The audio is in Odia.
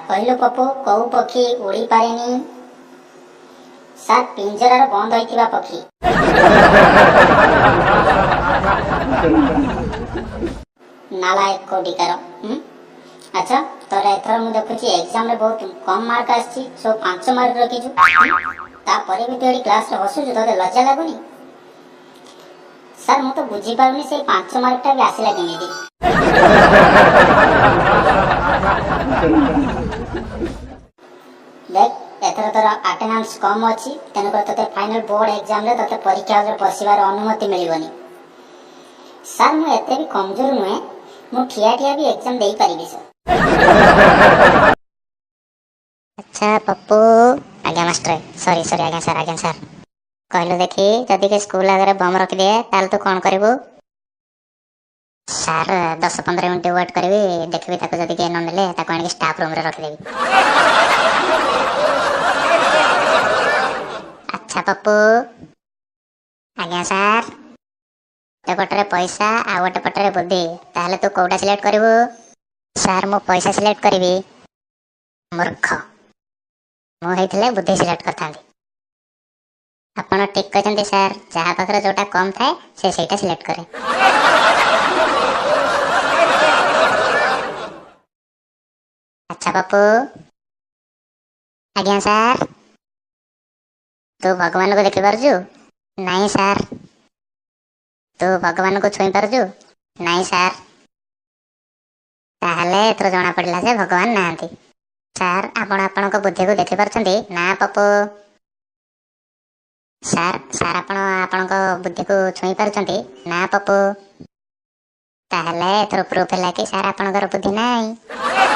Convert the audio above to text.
କହିଲୁ ପପୁ, କୋଉ ପକ୍ଷୀ ଉଡ଼ି ପାରେନି? ସାର୍, ପିଞ୍ଜରାରେ ବନ୍ଦ ହୋଇଥିବା ପକ୍ଷୀ। ନାଲାୟକ କୋଉଠିକାର। ଆଚ୍ଛା, ତୋର ଏଥର ମୁଁ ଦେଖୁଛି ଏକ୍ଜାମରେ ବହୁତ କମ୍ ମାର୍କ ଆସିଛି, ସବୁ 5 ମାର୍କ ରଖିଛୁ, ତାପରେ ବି ତୁ ଏଠି କ୍ଲାସରେ ହସୁଛୁ, ତୋତେ ଲଜ୍ଜା ଲାଗୁନି? ସାର୍, ମୁଁ ତ ବୁଝିପାରୁନି ସେଇ 5 ମାର୍କଟା ବି ଆସିଲା କେମିତି। ଦେଖ, ଏଥର ତୋର ଆଟେଣ୍ଡାନ୍ସ କମ୍ ଅଛି, ତେଣୁକରି ତୋତେ ଫାଇନାଲ ବୋର୍ଡ ଏକ୍ଜାମରେ ତୋତେ ପରୀକ୍ଷା ହଲରେ ବସିବାର ଅନୁମତି ମିଳିବନି। ସାର୍, ମୁଁ ଏତେ ବି କମଜୋର ନୁହେଁ, ମୁଁ ଠିଆ ଠିଆ ବି ଏକ୍ଜାମ ଦେଇପାରିବି ସାର୍। ଆଚ୍ଛା ପପୁ। ଆଜ୍ଞା ମାଷ୍ଟର। ସରି ସରି, ଆଜ୍ଞା ସାର୍, ଆଜ୍ଞା ସାର୍। କହିଲୁ ଦେଖି, ଯଦି କିଏ ସ୍କୁଲ ଆଗରେ ବମ୍ ରଖିଦିଏ ତାହେଲେ ତୁ କ'ଣ କରିବୁ? ସାର୍, 10-15 ମିନିଟ୍ ୱେଟ୍ କରିବି, ଦେଖିବି ତାକୁ ଯଦି କିଏ ନ ନେଲେ ତାକୁ ଆଣିକି ଷ୍ଟାଫ୍ ରୁମ୍ରେ ରଖିଦେବି। ଆଚ୍ଛା ପପୁ। ଆଜ୍ଞା ସାର୍। ଗୋଟେ ପଟରେ ପଇସା ଆଉ ଗୋଟେ ପଟରେ ବୁଦ୍ଧି, ତାହେଲେ ତୁ କୋଉଟା ସିଲେକ୍ଟ କରିବୁ? ସାର୍, ମୁଁ ପଇସା ସିଲେକ୍ଟ କରିବି। ମୂର୍ଖ, ମୁଁ ହେଇଥିଲେ ବୁଦ୍ଧି ସିଲେକ୍ଟ କରିଥାନ୍ତି। ଆପଣ ଠିକ୍ କହିଛନ୍ତି ସାର୍, ଯାହା ପାଖରେ ଯୋଉଟା କମ୍ ଥାଏ ସେ ସେଇଟା ସିଲେକ୍ଟ କରେ। ଆଚ୍ଛା ପପୁ। ଆଜ୍ଞା ସାର୍। ତୁ ଭଗବାନଙ୍କୁ ଦେଖିପାରୁଛୁ? ନାଇଁ ସାର୍। ତୁ ଭଗବାନଙ୍କୁ ଛୁଇଁ ପାରୁଛୁ? ନାଇଁ ସାର୍। ତାହେଲେ ଏଥର ଜଣା ପଡ଼ିଲା ଯେ ଭଗବାନ ନାହାନ୍ତି। ସାର୍, ଆପଣ ଆପଣଙ୍କ ବୁଦ୍ଧିକୁ ଦେଖିପାରୁଛନ୍ତି? ନା ପପୁ। ସାର୍, ସାର୍, ଆପଣ ଆପଣଙ୍କ ବୁଦ୍ଧିକୁ ଛୁଇଁ ପାରୁଛନ୍ତି? ନା ପପୁ। ତାହେଲେ ଏଥର ପ୍ରୁଫ୍ ହେଲା କି ସାର୍ ଆପଣଙ୍କର ବୁଦ୍ଧି ନାହିଁ।